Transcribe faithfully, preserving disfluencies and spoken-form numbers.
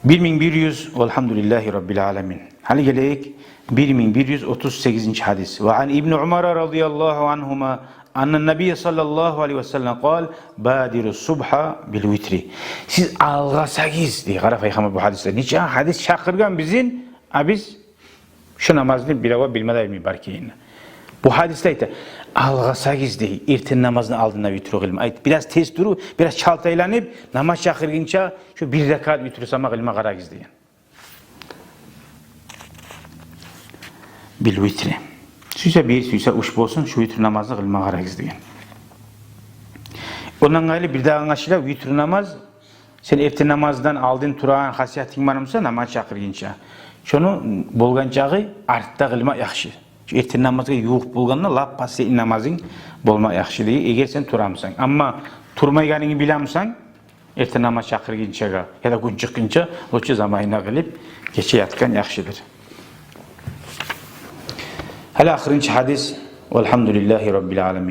Бир минг бир юз, валгьамдулиллагьи раббил аламин. Гьали гелейик, бир минг бир юз отуз сегизинчи гьадис. Ва ан ибни Умара радияллагьу ангьума анна набийя саллаллагьу алайгьи ва саллам къал: «Бадиру субгьа бил витри». Сиз алгъасагъыз, дей, къара, Пайхаммар бу гьадисде. Нече гьадис чакъыргъан бизин, а биз шу намазны бирев де билмей, билмей бар экенни. Бу гьадисде айта, алгъасагъыз, дей, эртен намазны алдында витру къылма. Айт, бираз тез туруп, бираз чалт айланып, намаз чакъыргъынча шу бир ракаат витру сама къылма къарагъыз деген. Бил витри. Сюйсе бир, сюйсе уьч болсун, шу витру намазны къылма къарагъыз деген. Ондан къайры бирдагъы англашыла, витру намаз, сен эртен намаздан алдын турагъан хасиятынг бар буса, намаз чакъыргъынча, шону болгъан чакъы артда къылма яхшы. Шу эртен намазгъа ювукъ болгъанда лап последний намазынг болма яхшы деген, эгер сен тура бусанг. Амма турмайгъанынгны биле бусанг, эртен намаз чакъыргъынчагъа яда гюн чыкъгъынча, лучше заманына къылып, гече ятгъан яхшыдыр. Гьали ахырынчы гьадис. Валгьамдулиллагьи раббил аламин.